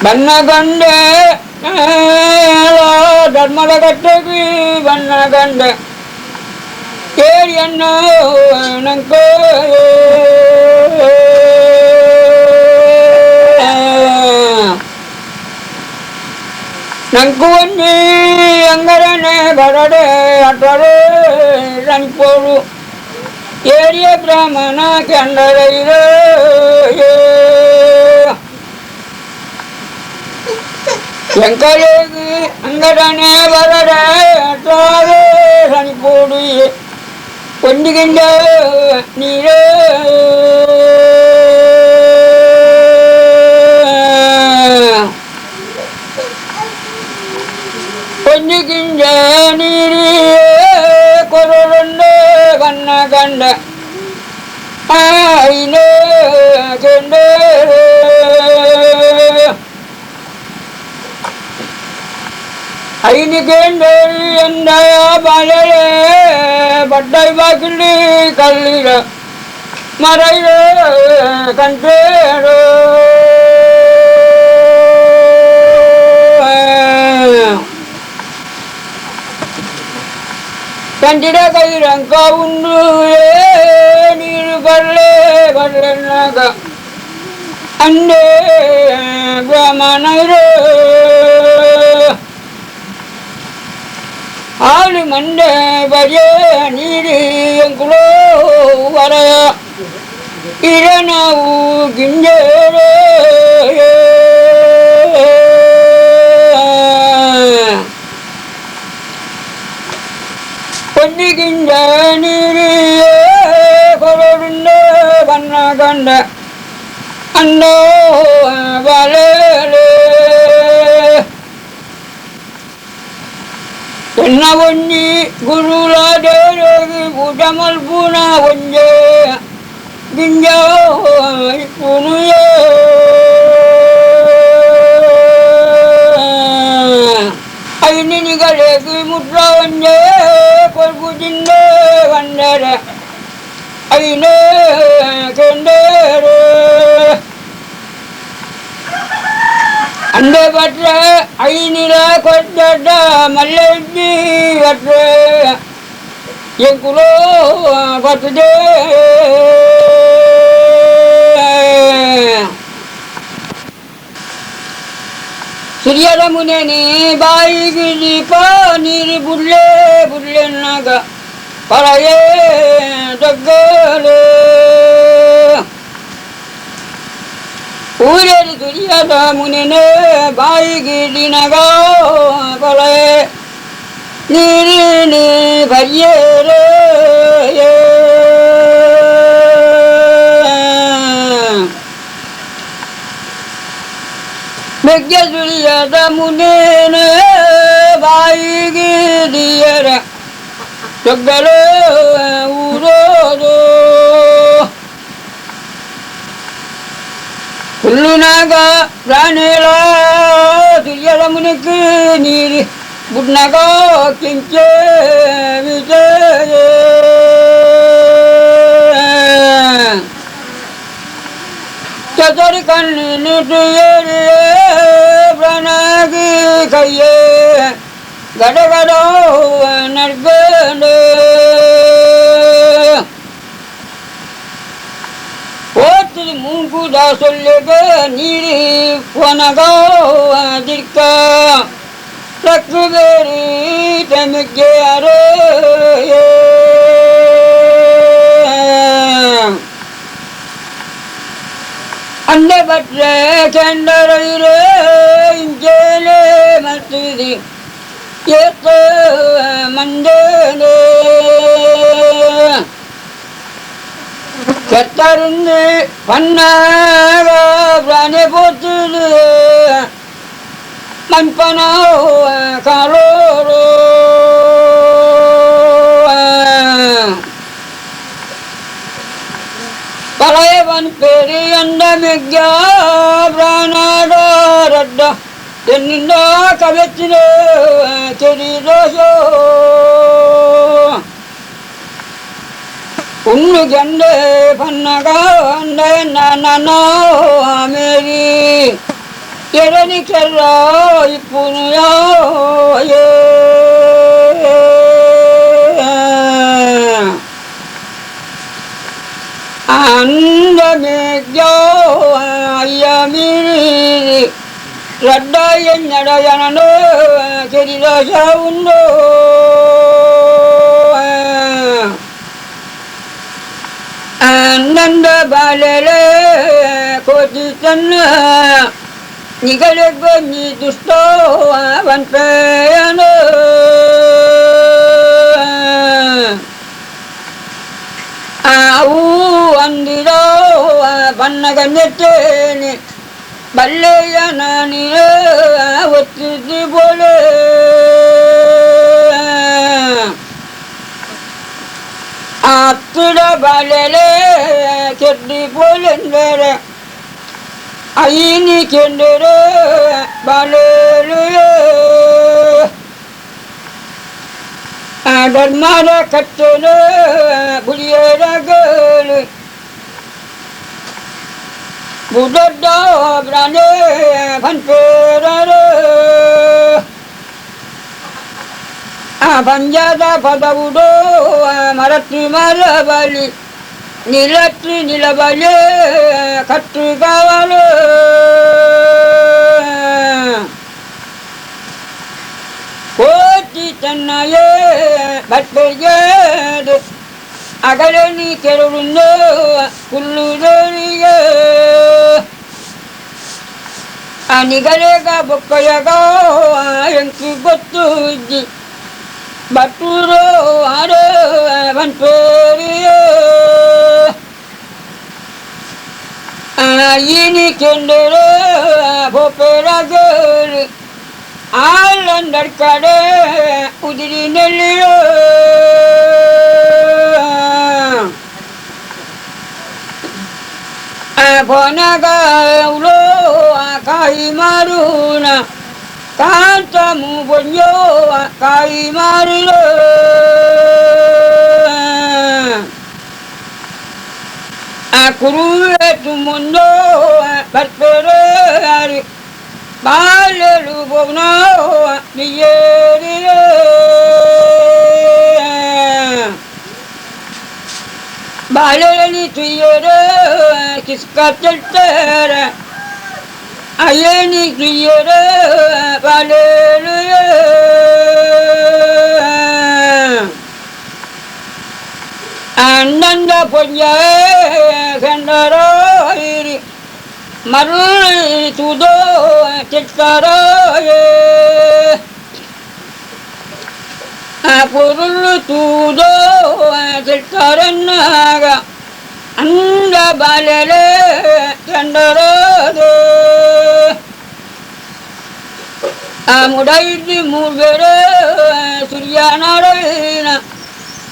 ಬನ್ನಗಂಡೆ ಧರ್ಮದ ಕಟ್ಟೆಗೆ ಬನ್ನಗಂಡೆ ಕೇರಿಯನ್ನ ನಂಕ ನಂಕು ಒಂಜಿ ಅಂಗರನೆ ಬರಡೆ ಅಟರೆ ರನ್ಪೋರು ಏರಿಯ ಬ್ರಾಹ್ಮಣ ಕೆಂಡರೈರೇ எங்களுக்கு அங்கடனே வரட அற்றாரே சனிப்போடு கொஞ்சுகின்ற நீரே கொஞ்சுகின்ற நீரே கொருண்டு கண்ண கண்ட ஆயினே கண்டே பட்டை வாக்கிள்ளி கல்லீர மறைய கண்டேரோ கண்டிட கைரங்கா உண்டு நீர் பல்லே பல்லக அண்டே பிரமணரே ஆளு மண்ட பரிய நீரு எங்குளோ வர இரணவு கிஞ்சரே பொன்னி கிஞ்ச நீரு கொருண்ட வண்ண கண்ட அண்ணோ வலே ಎನ್ನ ಒಂಜಿ ಗುರುಲಾದೇರೋಗಿ ಪೂಜ ಮಲ್ಪುನ ಒಂಜೆ ಗಿಂಜ ಇಪ್ಪುನುಯೇ ಐನಿನಿಗಲೇಗಿ ಮುಟ್ರ ಒಂಜೆ ಕೊಲ್ಪು ತಿಂದೆ ಬಂದರೆ ಐನೇ ಕೆಂಡೇರೆ ಅಂಡೆ பற்ற ஐநில கொட்ட மல்லி வற்ற என் குலோ பத்துதே சிறியரமுனே பாய்க்கு தீபா நீர் புல்லே புல்லென்னாக பழைய தக்கலே ஊரேறி துரியாத முனினே பாய்க்கு தினகா பழைய நீர் பரியரே மெக்க துரியாத முனினே பாய்க்கு தியர தொக்கலே ஊரோதோ புல்லுனாக பிராணேலா துரியலமுனுக்கு நீர் புட்னகோ கிஞ்சே விஜய சதர் கண்ணு நீட்டியே பிராணகி கையே கடகடோ நற்கண்டு மூங்குதா சொல்லுக நீரு போனகோ அதிர்க்க லக்கு வேறு தமிக்கே அரே ಅಂದೆ ಬಟ್ರೆ ಕೆಂಡರೈರೆ ಇಂಚೇಲೆ ಮಲ್ತಿದಿ ಏತ ಮಂದೇನೆ ಕೆತ್ತருந்து பன்னாக பிராணி போத்துது மண்பனோ காலோரோ பழையவன் பெரியண்ட மிக்க பிராணாடா என்னோ கவச்சினோ தெரிதோஷோ ಉಣ್ಣು ಗಂಡೆ ಪನ್ನಗ ಅಂಡೆ ನನ್ನೋ ಮೇರಿ ಎರನಿ ಕೆರ್ರ ಇಪ್ಪುನು ಅಂದ ಮೇಗ್ಯೋ ಅಯ್ಯ ಮೀರಿ ರಡ್ಡ ಎನ್ನಡಯನೋ ಕೆರಿದೋಷ ಉಂಡು ಆನಂದ ಬಾಲರೆ ಕೋಟಿ ತನ್ನ ನಿಗಲೆಗೊನ್ನಿ ದುಷ್ಟೋ ಅವನ್ಪೇಯನು ಆವು ಅಂದಿರೋ ಬನ್ನಗ ನೆತ್ತೇನೆ ಬಲ್ಲೆಯ ನಾನಿಯ ಒತ್ತಿದ್ದು ಬೋಲೆ ಆತ್ತುಡ ಬಾಲೆಲೆ ಕೆಡ್ಡಿ ಪೋಲೆಂದರೆ ಐನಿ ಕೆಂಡರೆ ಬಾಲೆಲು ಧರ್ಮದ ಕಟ್ಟಲು ಗುಡಿಯರಗಲು ಬುದೊಡ್ಡ ಪ್ರಾಣೆ ಪನ್ಪೇರರು ಪಂಜಾದ ಪದವುಡೋ ಮರತ್ತು ಮರಬಲಿ ನಿಲತ್ತು ನಿಲಬಲಿ ಕಟ್ಟು ಕಾವಲು ಕೋಟಿ ತನ್ನಯೇ ಬಟ್ಟೆಗೆದು ಅಗಲನಿ ಕೆರಳುಂದು ಕುಲ್ಲುದೋರಿಗೆ ನಿಗಲೇಗ ಬೊಕ್ಕಯಗ ಎಂಕಿ ಗೊತ್ತು ಇದ್ದಿ ಬಟ್ಟೂರೋ ಆರೋ ಬನ್ಪೇರಿಯೋ ಇನಿ ಕೆಂಡರೋ ಬೋಪೇರಗಲು ಆಲಂದರ್ಕಡೆ ಉದಿರಿ ನೆಲ್ಲಿಯೋ ಪೊನಗ ಉಲೋ ಕಾಯಿ ಮಾರುನ ಕಾಂತಮು ಬೊಂಜೋ ಕಾಯಿ ಮಾರುಲೋ ಕುರುವೆ ತುಮುಂದೋ ಬರ್ಪೇರು ಬಾಲಲು ಬೊಗ್ನೋ ನಿಯೇರಿಯೋ ಬಾಲಲಿ ತುಯ್ಯರೋ ಕಿಸ್ಕ ಚೆಲ್ತಾರ ಅಯ್ಯನಿ ತುಯ್ಯರೋ ಬಾಲಲು அண்ணந்த பொஞ்ச கண்டரோயிரி மருள் துதோ சித்தரோயே பொருள் தூதோ சித்தரன்னாக அந்த பாலலே கண்டரோதோ முடைந்து மூர்வேரோ சூரியநாராயண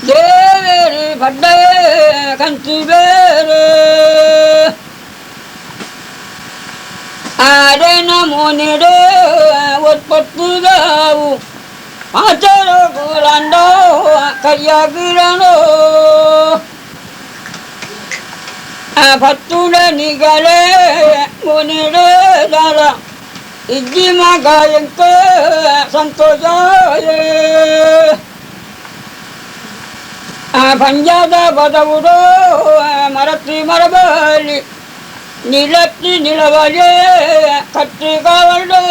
ದೇವೇರಿ ಪಡ್ಡೆ ಕಂಚಿ ಬೇರೆ ಆರೆನ ಮೋನಿಡೆ ಒತ್ಪತ್ತುದಾವು ಆಚರ ಗುರಂಡೋ ಕೈಯಾಗಿರಣೋ ಪತ್ತುಡ ನಿಗಲೆ ಮೋನಿಡೆ ದಾರ ಇಜ್ಜಿ ಮಗ ಎಂಕ ಸಂತೋಷಾಯೇ ಪಂಜಾದ ಬದವುಡೋ ಮರತ್ತಿ ಮರಬಲಿ ನಿಲತ್ತಿ ನಿಲವಲೇ ಕಟ್ಟಿ ಕಾವಲು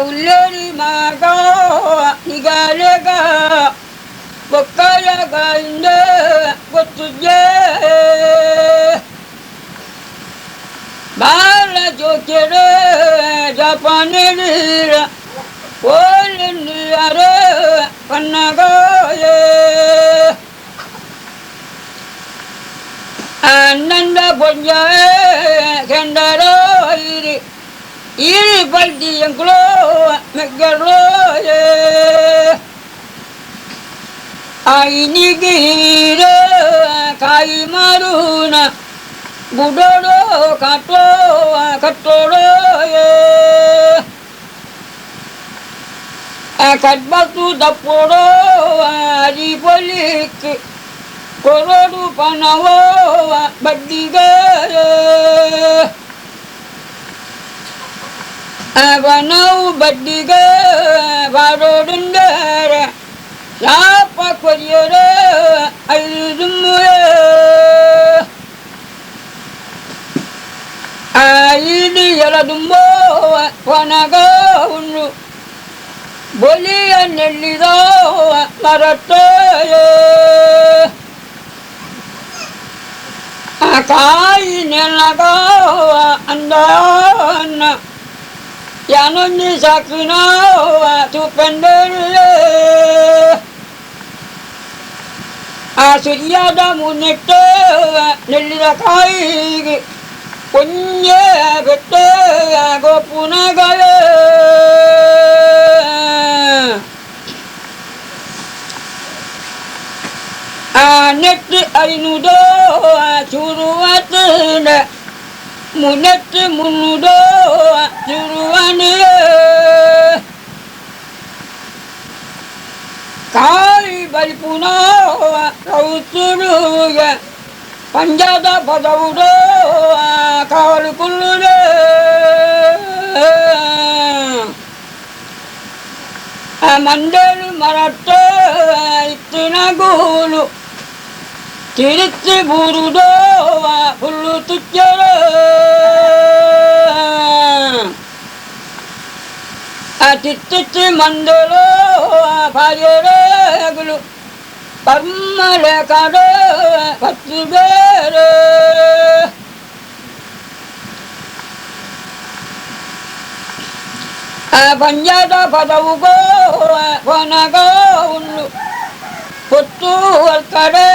ಉಲ್ಲೇರಿ ಮಗ ನಿಗಲೆಗ ಬೊಕ್ಕಯಗ ಇಂದ ತುಜೆ ಬಾಲ ಜೋಕೆರೆ ಜಪಾನಿರ ಓಲಿನಿಯರ ಪನ್ನಗಾಯೆ ಆನಂದ ಪೊಂಜಾಯ ಕೆಂಡರೋ ಇರಿ ಇರಿ ಬಲ್ದಿ ಎಂಕ್ಲೋ ಮೆಗ್ಗರೋಯೆ ಐನಿಗೀರ ಕಾಯಿ ಮಾರುನ ಬುಡೋಡೋ ಕಾಟೋ ಕಟ್ಟೋಡೋ ಕಡ್ಬತ್ತು ದಪ್ಪೋಡೋ ಅರಿ ಪೊಲಿಕ್ ಕೊರೋಡು ಪನವೋ ಬಡ್ಡಿಗೆ ಬನವು ಬಡ್ಡಿಗೆ ಬಾರೋಡುಂಡರ ಶಾಪ ಕೊರಿಯರ ಐದು ಐದು ಎಲದುಂಬೋ ಕೊನಗ ಉಣ್ಣು ಬೊಲಿಯ ನೆಲ್ಲಿದೋ ಮರತ್ತೋ ಕಾಯಿ ನೆಲಗೋ ಅಂದನ್ನ ಯಾನೊಂದು ಸಾಕಿನೋ ತುಪೆಂಡರು ಆ ಸುರಿಯಾದ ಮುನ್ನಿಟ್ಟು ನೆಲ್ಲಿದ ಕಾಯಿಗೆ ಕೊಂಜ ಬೆಟ್ಟ ಗೋಪುನಗಳ ನೆಟ್ಟು ಐನೂದೋ ಚೂರುವಾತನ ಮುನೆಟ್ಟು ಮುನ್ನೂದೋ ಚೂರುವನು ಕಾಯಿ ಬಲ್ಪುನೋ ರೌತುರುಗ ಪಂಜಾದ ಪದವುಡೋ ಕಾವಲು ಕುಳ್ಳುಡೆ ಮಂಡಲು ಮರತ್ತ ಇತ್ತಿನ ಗೂಲು ತಿರುತ್ತಿ ಬೂರುದೋ ಹುಲ್ಲು ತುಚ್ಚರ ತಿತ್ತಿತ್ತಿ ಮಂದಲೋ ಭಾರ್ಯರಗಳು ಪರ್ಮಲ ಕಡ ಪತ್ತು ಬೇರೆ ಪಂಜಾದ ಪದವುಗೋ ಕೊನಗೋ ಉಳ್ಳು ಪೊತ್ತು ಕಡೆ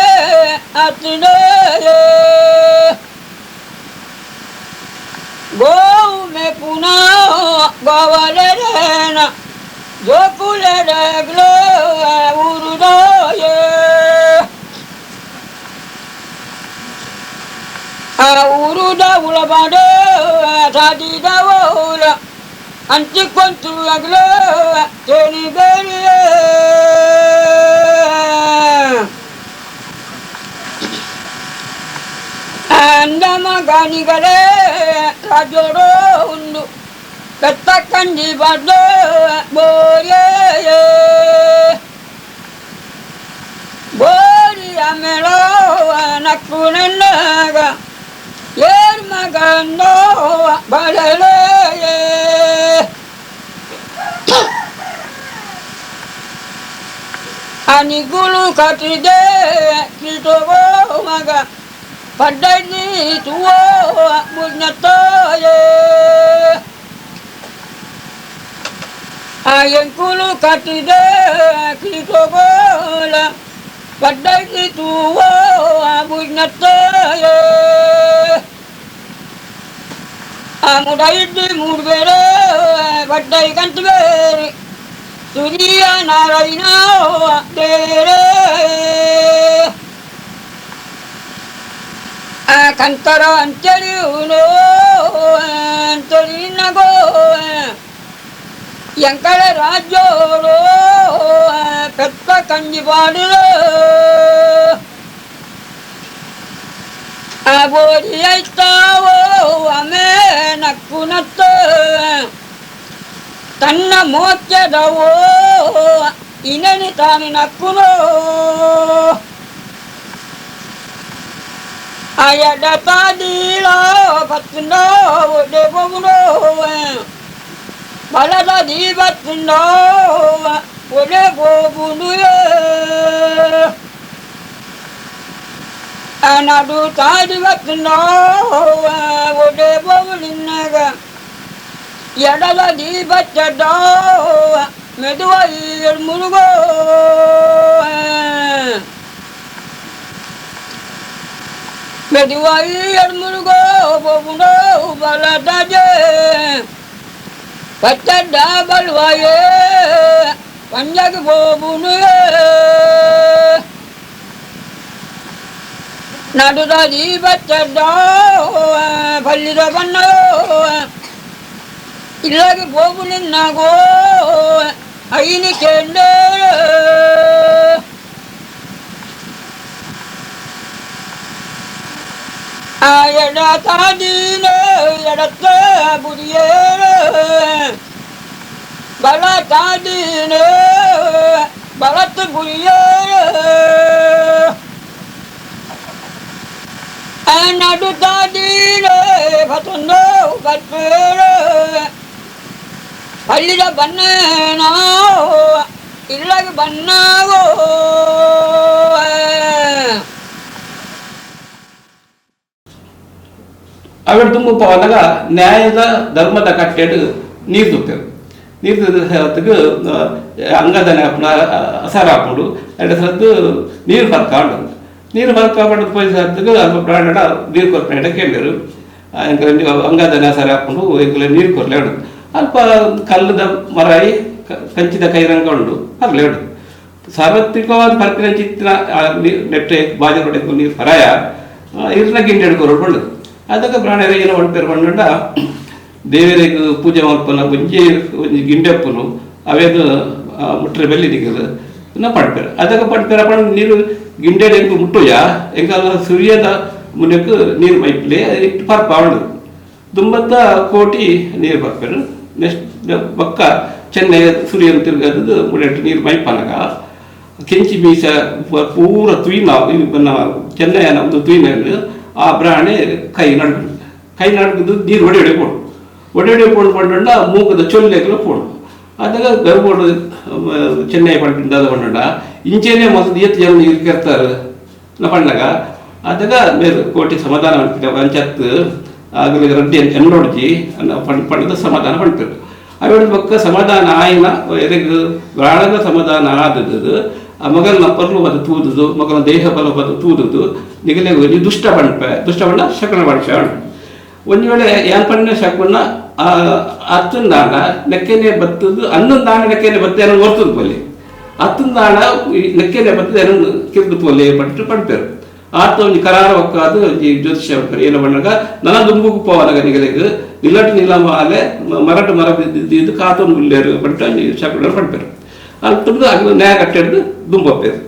ಅತಿಡೇ ಗೋವು ಮೇಪುನ ಗೋವಲರೇನ ಜೋಕುಲಡಗ್ಲೋ ಊರುದೋಯೇ ಊರುದ ಉಳಬಾಡ ಸಾದಿದವೋಲ ಅಂಚಿಕೊಂತು ಅಗ್ಲೋ ತೇನಿ ಬೇರಿಯೇ ಅಂದಮ ಗಾನಿಗಳೇ ರಾಜೋಡೋ ಉಂಡು ಬೆತ್ತ ಕಂಜಿ ಬಾಡೋ ಬೋರಿಯೇ ಬೋರಿಯ ಮೇಳೋ ನಕ್ಕು ನನ್ನಾಗ ಏರ್ ಮಗನೋ ಬಳಲೇ ಅನಿಗುಳು ಕಟ್ಟಿದೆ ಕಿಟೋಗೋ ಮಗ ಪಡ್ಡನಿ ತುವೋ ಮುನ್ನತ್ತೋಯೇ ಎಂಕುಲು ಕಟ್ಟಿದೆ ಕಿಟೋಗೋಲ ಪಡ್ಡನಿ ತುವೋ ಮುನ್ನತ್ತೋಯೇ ಮುಡೈದು ಮೂರು ಬೇರೆ ಬಡ್ಡೈ ಕಂತು ಬೇರೆ ಸೂರ್ಯ ನಾರಾಯಣ ಬೇರೆ ಕಂತರ ಅಂತರಿಯುನೋ ಅಂತರಿನಗೋ ಎಂಕಳ ರಾಜ್ಯೋರೋ ಪೆತ್ತ ಕಂಜಿ ಪಾಡುರೋ ಬೋರಿಯೈತಾವೋ ಅಮೇ ನಕ್ಕುನತ್ತ ತನ್ನ ಮೋಕ್ಷದವೋ ಇನನಿ ತಾನು ನಕ್ಕುನೋ ಅಯಡತಾದೀಳೋ ಪತ್ತುಂಡೋ ಒಡೆ ಬಲದ ದೀಪತ್ತುಂಡೋ ಒಡೆ ಬೋಗುಂಡು ನಡು ತಾಡಿ ಬತ್ತುಂಡೋ ಒಡೆ ಬೋಬುಲಿನ್ನಾಗ ಎಡದ ದೀಪಚ್ಚಡೋ ಮೆದುವಾಯಿ ಮುರುಗೋ ಮೆದುವಾಯಿ ಮುರುಗೋ ಬೋಬುಂಡೋ ಬಲದಾಜೆ ಪಚ್ಚಡ್ಡ ಬಲ್ವಾಯೇ ಪಂಜಾಗ ಬೋಬುನು ನಡುದ ದೀಪಚ್ಚಡ್ಡ ಪಲ್ಲಿದ ಬಣ್ಣೋ ಇಲ್ಲಾಗಿ ಬೋಬುಲಿನ್ನಾಗೋ ಐನಿ ಕೆಂಡೇ ಎಡ ತಾದೀನ ಎಡತ್ತ ಬುದಿಯೇರ ಬಲ ತಾದೀನ ಬಲತ್ತ ಬುದಿಯೇರ ನಡು ತಾದೀನ ಬತ್ತೊಂದು ಬತ್ತೇರ ಪಲ್ಲಿದ ಬಣ್ಣನೋ ಇಲ್ಲಾಗಿ ಬಣ್ಣವೋ ಅವೆರಡು ತುಂಬ ಪೋವನಾಗ ನ್ಯಾಯದ ಧರ್ಮದ ಕಟ್ಟೆಡು ನೀರು ತುತ್ತೇವೆ. ನೀರು ಹೊತ್ತಿಗೆ ಅಂಗದನೆ ಅಸಾರ ಹಾಕೊಂಡು ಎರಡು ಸರದ್ದು ನೀರು ಬರ್ಕೊಂಡು ನೀರು ಬರ್ಕೊಂಡು ಪೋಯಿ ಸರತ್ತಿಗೆ ಅಲ್ಪ ಪ್ರಾಣ ನೀರು ಕೊರ್ಪಣೆ ಕೇಳಿದರು. ಅಂಗದನೆ ಅಸಾರ ಹಾಕೊಂಡು ಎಂಕಲೆ ನೀರು ಕೊರ್ಲೆ ಹೇಳು. ಅಲ್ಪ ಕಲ್ಲದ ಮರಾಯಿ ಕಂಚಿದ ಕೈರಂಗ ಉಂಡು ಅರ್ಲೆ ಹೇಳು. ಸಾರ್ವತ್ರಿಕವಾದ ಪರ್ಪಿನ ಚಿತ್ತಿನ ನೆಟ್ಟೆ ಬಾಜಿ ಹೊಡೆದು ನೀರು ಪರಾಯ ಇರ್ನ ಗಿಂಡಿ ಹಿಡ್ಕೊರೋಡು ಬಂಡು. ಅದಕ್ಕೆ ಪ್ರಾಣಿಯರ ಏನೋ ಹೊಂಟೇರು ಬಂಡ ದೇವರಿಗೆ ಪೂಜೆ ಮಲ್ಪನ ಒಂಜಿ ಒಂಜಿ ಗಿಂಡೆಪ್ಪನು ಅವೇನು ಮುಟ್ರೆ ಬೆಲ್ಲಿ ನಿಗದು ಪಡ್ಪೇರು. ಅದಕ್ಕೆ ಪಡ್ಪೇರ ಪಂಡ ನೀರು ಗಿಂಡೆ ಎಂಕು ಮುಟ್ಟುಯ ಎಂಕಲ್ಲ ಸೂರ್ಯದ ಮುನಕ್ಕೆ ನೀರು ಮೈಪ್ಲೆ ಇಟ್ಟು ಪರ್ಪ ಉಂಡು ದುಂಬತ್ತ ಕೋಟಿ ನೀರು ಬರ್ಪೇರು. ನೆಕ್ಸ್ಟ್ ಬಕ್ಕ ಚೆನ್ನೈ ಸೂರ್ಯನ ತಿರುಗದ್ದು ಮುಡೆಟ್ಟು ನೀರು ಮೈಪನಗ ಕೆಂಚಿ ಮೀಸ ಪೂರ ತುಯ್ನ ಚೆನ್ನೈನ ಒಂದು ತುಯ್ನ ಆ ಬ್ರಾಣೆ ಕೈ ನಡ್ದು ಕೈ ನಡ್ದು ನೀರು ಒಡೆ ಒಡೆ ಪೋಡು ಒಡೆ ಒಡೆ ಪೋಡು ಪಂಡ ಮೂಕದ ಚೊಲ್ಲೆಗ್ಲ ಪೋಡು. ಅದಾಗ ಗರ್ಬೋಡು ಚೆನ್ನೈ ಪಂಡ ಪಂಡ ಇಂಚೆನೆ ಮೊದಲು ಏತ್ ಜನ ನೀರು ಕೆರ್ತಾರೆ ಪಂಡಾಗ ಅದಾಗ ಮೇರು ಕೋಟಿ ಸಮಾಧಾನ ಪಂಚಾಯತ್ ಆಗಲಿ ರಡ್ಡಿ ಎನ್ನೋಡ್ಜಿ ಪಂಡದ ಸಮಾಧಾನ ಪಂಡ್ಪೇರು. ಅವೆರಡು ಪಕ್ಕ ಸಮಾಧಾನ ಆಯ್ನ ಎರೆಗ್ ಬ್ರಾಣದ ಸಮಾಧಾನ ಆದದ್ದು ಆ ಮಗನ ಪರ್ಲು ಬದ ತೂದುದು ಮಗನ ದೇಹ ಬಲ ಬದ ತೂದುದು ನಿಗಲೆ ಒಂಜಿ ದುಷ್ಟ ಪಂಡ್ಪೆ ದುಷ್ಟ ಪಂಡ ಶಕನ ಪಂಡ್ಪೆ ಉಂಡು. ಒಂಜಿ ವೇಳೆ ಏನ್ ಪಂಡ ಶಕುನ ಅತ್ತಂದಾಣ ನೆಕ್ಕೆನೆ ಬತ್ತದು ಅನ್ನೊಂದಾಣ ನೆಕ್ಕೆನೆ ಬತ್ತ ಏನೋ ಓರ್ತದ ಪೊಲಿ ಅತ್ತಂದಾಣ ನೆಕ್ಕೆನೆ ಬತ್ತದ ಏನೋ ಕಿರ್ದು ಪೊಲಿ ಪಟ್ಟು ಪಂಡ್ಪೇರು. ಆತ ಒಂಜಿ ಕರಾರ ಒಕ್ಕಾದು ಒಂಜಿ ಜ್ಯೋತಿಷ್ಯ ಪಂಡ್ಪೇರು. ಏನ ಪಂಡಾಗ ನನ ದುಂಬುಗು ಪೋವನಗ ನಿಗಲೆಗ್ ನಿಲ್ಲಟ್ಟು ನಿಲಮಾಲೆ ಮರಟು ಮರ ಬಿದ್ದು ಕಾತೊಂದು ಉಲ್ಲೇರು ಪಂಟ ಒಂಜಿ ಶಕುನ ಪಂಡ್ಪೇರು. ಅಲ್ಲಿ ತುಡ್ದು ಅಗ್ಲು ನ್ಯಾಯ ಕಟ್ಟೆಡ್ದು ದುಂಬಪ್ಪೇರು.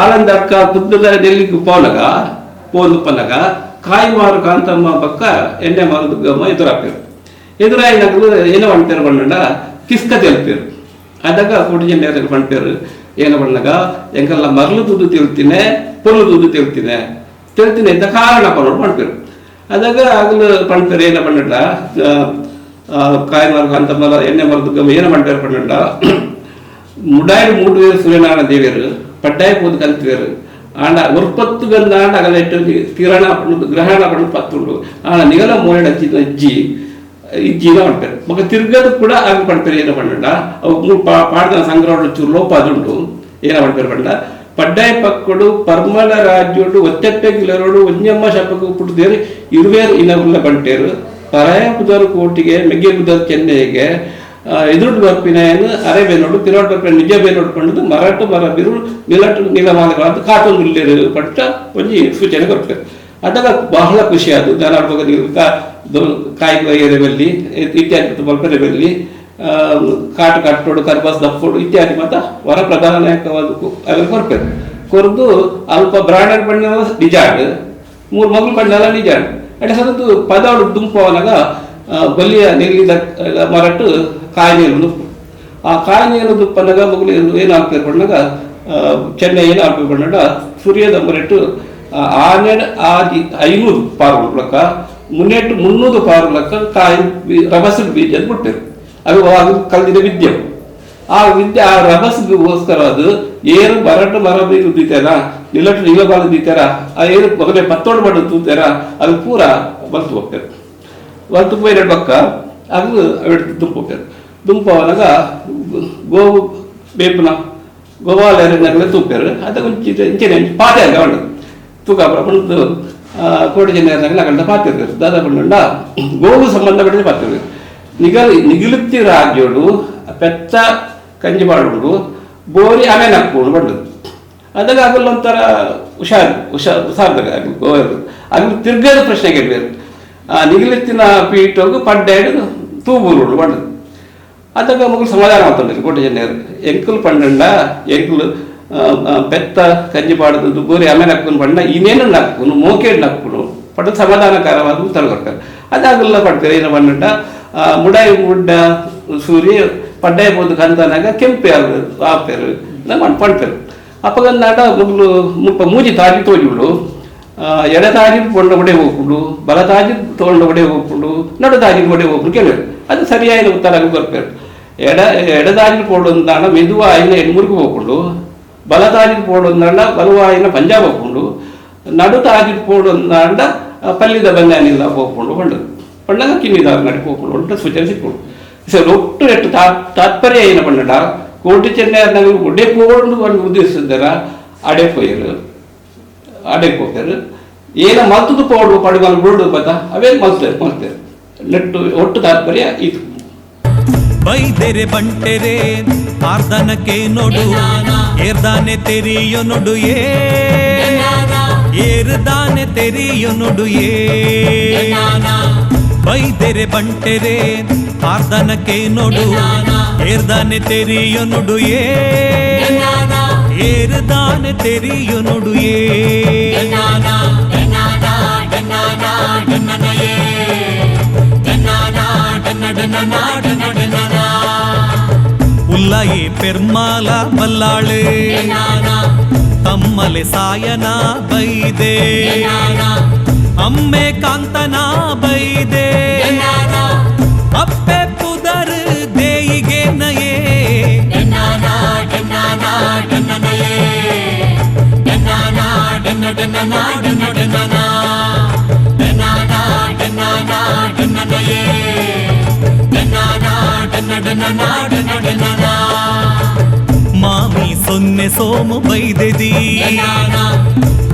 ಆಳಂದ ಅಕ್ಕ ಕುದ್ದದ ಡೆಲ್ಲಿಗೆ ಪೋನಗ ಪೋನು ಪನ್ನಗ ಕಾಯಿ ಮಾರು ಕಾಂತಮ್ಮ ಪಕ್ಕ ಎಣ್ಣೆ ಮಾರು ದುಗ್ಗಮ್ಮ ಎದುರಾಪೇರು. ಎದುರಾಯಿನಗಳು ಏನೋ ಪಂಡ್ಪೇರು ಪಂಡ ಕಿಸ್ಕ ತೆಲ್ಪೇರು. ಅದಾಗ ಕೋಟಿ ಜನ ಪಂಡ್ಪೇರು ಏನ ಪಣ್ಣಗ ಎಂಕಲ್ಲ ಮರಳು ದುಡ್ಡು ತಿಳ್ತೀನಿ ಪೊರ್ಲು ದುಡ್ಡು ತಿಳ್ತೀನಿ ತಿಳ್ತೀನಿ ಅಂತ ಕಾರಣ ಪನ್ನೋಡು ಪಂಡ್ಪೇರು. ಅದಾಗ ಆಗಲು ಪಂಡ್ಪೇರು ಏನ ಪಂಡ ಕಾಯಿ ಮಾರು ಕಾಂತಮ್ಮ ಎಣ್ಣೆ ಮಾರು ದುಗ್ಗಮ್ಮ ಏನೋ ಪಂಡ್ಪೇರು ಪಂಡ ಮುಡಾಯಿ ಮೂಡುವೇರು ಸೂರ್ಯನಾರಾಯಣ ದೇವಿಯರು ಪಡ್ಡಾಯ ಪೋದು ಕಲ್ತುವೇರು ಆಂಡ ಒರ್ಪತ್ತು ಗಂದಾಂಡ ಅಗಲ ಕಿರಣ ಪಣ್ಣು ಗ್ರಹಣ ಪಣ್ಣು ಪತ್ತುಂಡು ಆಂಡ ನಿಗಲ ಮೋಯಡ ಅಜ್ಜಿ ಇಜ್ಜಿನ ಪಂಡ್ಪೇರು. ಮಗ ತಿರ್ಗದು ಕೂಡ ಆಗ ಪಂಡ್ಪೇರು ಏನ ಪಂಡ ಅವು ಮೂರು ಪಾಡ್ದನ ಸಂಗ್ರಹ ಚೂರು ಲೋಪ ಅದುಂಡು. ಏನ ಪಂಡ್ಪೇರು ಪಂಡ ಪಡ್ಡಾಯ ಪಕ್ಕಡು ಪರ್ಮಲ ರಾಜ್ಯೋಡು ಒತ್ತೆಪ್ಪೆ ಗಿಲರೋಡು ಒಂಜಮ್ಮ ಶಪకు ಪುಟ್ಟದೇರು ಇರುವೇರು ಇನಗುಲ್ಲ ಬಂಟೇರು ಪರಾಯ ಪುದರ್ ಕೋಟಿಗೆ ಮೆಗ್ಗೆ ಪುದರ್ ಚೆನ್ನೈಗೆ ಎದುರುಡು ಬರ್ಪಿನ ಅರೆ ಬೇನೋಡು ತಿರುವಾಡು ಬರ್ಪಿನ ನಿಜ ಬೇನೋಡು ಪಂಡದು ಮರಾಟು ಮರ ಬಿರು ನಿಲಟು ನಿಲಮಾಲಗಳಾದ ಕಾಟೊಂದು ಉಲ್ಲೇರು ಪಟ್ಟ ಒಂಜಿ ಸೂಚನೆ ಕೊಡ್ತಾರೆ. ಅದಾಗ ಬಹಳ ಖುಷಿ ಅದು ಜನ ಕಾಯಿ ಬಲ್ಲಿ ಇತ್ಯಾದಿ ಬಲ್ಪರೆ ಬಲ್ಲಿ ಕಾಟು ಕಟ್ಟೋಡು ಕರ್ಬಸ್ ದಪ್ಪೋಡು ಇತ್ಯಾದಿ ಮಾತ ವರ ಪ್ರಧಾನವಾದ ಅದನ್ನು ಕೊರ್ಪೇರು. ಕೊರ್ದು ಅಲ್ಪ ಬ್ರಾಂಡೆಡ್ ಬಣ್ಣ ನಿಜಾಡು ಮೂರು ಮಗಳು ಬಣ್ಣಲ್ಲ ನಿಜಾಡು ಅಡೆ ಸರದ್ದು ಪದವಡು ದುಂಪವನಾಗ ಬಲಿಯ ನೆಲ್ಲಿದ ಮರಟ್ಟು ಕಾಯಿ ನೀರು ಆ ಕಾಯಿ ನೀರು ದುಪ್ಪನಾಗ ಮಗಳು ಏನು ಹಾಕ್ತಾರೆ ಬಣ್ಣಾಗ ಚೆನ್ನೈ ಏನು ಹಾಕ್ಬೇಕು ಬಣ್ಣಾಗ ಸೂರ್ಯದ ಮರಟ್ಟು ಆನೆಡ್ ಆದಿ 500 ಪಾರುಲಕ್ಕ ಮುನ್ನೆಟ್ಟು 300 ಪಾರುಲಕ್ಕ ಕಾಯಿ ರಭಸ ಬೀಜ ಬಿಟ್ಟರು. ಅದು ಅದು ಕಲ್ದಿದ ವಿದ್ಯೆ ಆ ವಿದ್ಯೆ ಆ ರಭಸಗೋಸ್ಕರ ಅದು ಏನು ಮರಟು ಮರ ಬೀರುದಿತ್ತಲ್ಲ ನಿಲಟ್ ನಿಲಬಾಲ ದೀತೆರ ಆ ಏರು ಮೊಗಲೆ ಪತ್ತೋಡು ಪಂಡ ತೂತೆರ ಅದು ಪೂರ ಬಲ್ತು ಹೋಗ್ತಾರೆ. ಬಲ್ತು ಪೋಯಿನ ಬೊಕ್ಕ ಅದು ಅವೆಟ್ ದುಂಪು ಹೋಗ್ತಾರೆ. ದುಂಪು ಆವನಗ ಗೋವು ಬೇಪುನ ಗೋವಾಲೆರೆನಗಲೆ ತೂಪೆರ್. ಅದ ಒಂಜಿ ಇಂಚೆನೆ ಒಂಜಿ ಪಾತೆ ಉಂಡು ತೂಕ ಪಂಡ್ದು ಕೋಟಿ ಚೆನ್ನಯೆರ್ನಗಲ ಅಕಲ್ನ ಪಾತೆರ್ವೆರ್. ದಾದ ಪಂಡುಂಡ ಗೋವು ಸಂಬಂಧಪಟ್ಟಿನ ಪಾತೆರ್ವೆರ್. ನಿಗಲ್ ನಿಗಿಲುತ್ತಿ ರಾಜ್ಯೋಡು ಪೆತ್ತ ಕಂಜಿ ಪಾಡುಂಡು ಬೋರಿ ಅಮೆ ನಕ್ಕುಂಡು ಪಂಡುದು. ಅದಗ ಅಗಲ್ ಒಂಥರ ಹುಷಾರ್ ಹುಷಾರ್ ಹುಷಾರ್ದಾಗ ಅಗಲ್ ಗೋವೆರ್ ಅಗಲ್ ತಿರ್ಗದ ಪ್ರಶ್ನೆ ಕೇಳ್ವೆರ್. ಆ ನಿಗಿಲುತ್ತಿನ ಪೀಠೊಗು ಪಡ್ಡಾಯ್ಡ್ ತೂ ಬೂರುಂಡು ಪಂಡುದು. ಅದಗ ಮೊಕುಲು ಸಮಾಧಾನ ಮಲ್ತೊಂಡೆರ್ ಕೋಟಿ ಚೆನ್ನಯೆರ್. ಎಂಕುಲು ಪಂಡಂಡ ಎಂಕುಲು ಪೆತ್ತ ಕಂಜಿ ಪಾಡುದು ಬೋರಿ ಅಮೆ ನಕ್ಕುನು ಪಂಡ ಇನೇನು ನಕ್ಕುನು ಮೋಕೆಡ್ ನಕ್ಕುನು ಪಂಡ ಸಮಾಧಾನಕರವಾದ ಉತ್ತರ ಕೊರ್ಪೆರ್. ಅದಾಗಲ್ಲ ಪಡ್ಪೆರ್ ಏನ ಪಂಡಂಡ ಮುಡಾಯಿ ಮುಡ್ಡ ಸೂರ್ಯ ಪಡ್ಡಾಯಿ ಪೋದು ಕಂತನಾಗ ಕೆಂಪೆ ಆಪೆರ್ ಪಣ್ಪೆರ್. ಅಪಗಂದಾಂಡ ಮೊಕುಲು ಮುಲ್ಪ ಮೂಜಿ ತಾಜಿ ತೋಜುಂಡು. ಎಡ ತಾಜಿ ಪೊಂಡ ಒಡೆ ಹೋಗ್ಪುಂಡು, ಬಲ ತಾಜಿ ತೋಂಡ ಒಡೆ ಹೋಗ್ಪುಂಡು, ನಡು ತಾಜಿ ಒಡೆ ಹೋಗ್ಪುಂಡು ಕೇಳುವೆರ್. ಅದು ಸರಿಯಾದ ಉತ್ತರ ಕೊರ್ಪೆರ್. ಎಡ ಎಡದಾಜಿನ ಪೋಡೊಂದಾಂಡ ಮೆದುವಾಯಿನ ಎಣ್ಮುರ್ಗು ಪೋಪುಂಡು, ಬಲ ತಾಜಿನ ಪೋಡೊಂದಾಂಡ ಬಲವಾಯಿನ ಪಂಜಾಬ್ ಪೋಪುಂಡು, ನಡು ತಾಜಿನ ಪೋಡೊಂದಾಂಡ ಪಲ್ಲಿದ ಬಂದಾನಿಲ್ಲ ಪೋಪುಂಡು ಪಂಡುದು. ಪಂಡಗ ಕಿನ್ನಿದಾರ್ ನಡಿ ಪೋಪುಂಡು ಒಟ್ಟು ಸೂಚನೆ ಸಿಕ್ಕುಂಡು. ಸರ್ ಒಟ್ಟು ನೆಟ್ಟು ತಾತ್ಪರ್ಯ ಏನ ಪಂಡಂಡ ಕೋಟಿ ಚೆನ್ನಯರ್ನಗಲು ಒಡೆ ಪೋಂಡು ಪಂದ್ ಉದ್ದೇಶಿಸಿದರ ಅಡೆ ಪೋಯೆರ್ ಅಡೆ ಪೋಪೆರ್. ಏನ ಮಲ್ತುದು ಪೋಡು ಪಡುಗಲ್ ಬುರುಡು ಪದ ಅವೇ ಮಲ್ತೆರ್ ಮಲ್ತೆರ್ ನೆಟ್ಟು ಒಟ್ಟು ತಾತ್ಪರ್ಯ ಇದು. ಬೈದೆರೆ ಬಂಟೆರೆ ಆರ್ದನಕ್ಕೆ ನೋಡು ಏರ್ದಾನೆ ತೆರಿಯೊ ನೋಡು ಏ ಏರ್ದಾನೆ ತೆರಿಯೊ ನೋಡು ಏ. ಬೈದೆರೆ ಬಂಟೆರೆ ಆರ್ದನಕ್ಕೆ ನೋಡು ಏರ್ದಾನೆ ತೆರಿಯೊ ನೋಡು ಏ ಏರ್ದಾನೆ ತೆರಿಯೊ ನೋಡು ಏ. ಉಲ್ಲಯಿ ಪೆರ್ಮಾಲ ಬಲ್ಲಾಳೆ ತಮ್ಮಲೆ ಸಾಯನ ಬೈದೆ ಅಮ್ಮೆ ಕಾಂತನ ಬೈದೆ ಅಪ್ಪೆ ಪುದರ್ ದೇಯಿಗೆ ನಯೇ. ಮಾಮಿ ಸೊನ್ನೆ ಸೋಮು ಬೈದೆದಿ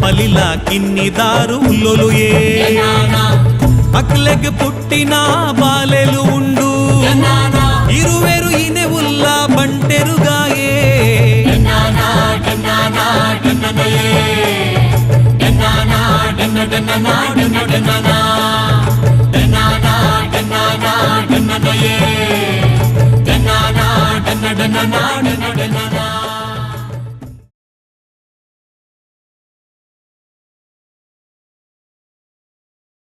ಪಲಿಲ ಕಿನ್ನಿದಾರು ಉಲ್ಲೊಲುಯೇ ಅಕ್ಲೆಗ್ ಪುಟ್ಟಿನ ಬಾಲೆಲು ಉಂಡು ಇರುವೆರು ಇನೆ ಉಲ್ಲ ಬಂಟೆರುಗಾಯೇ.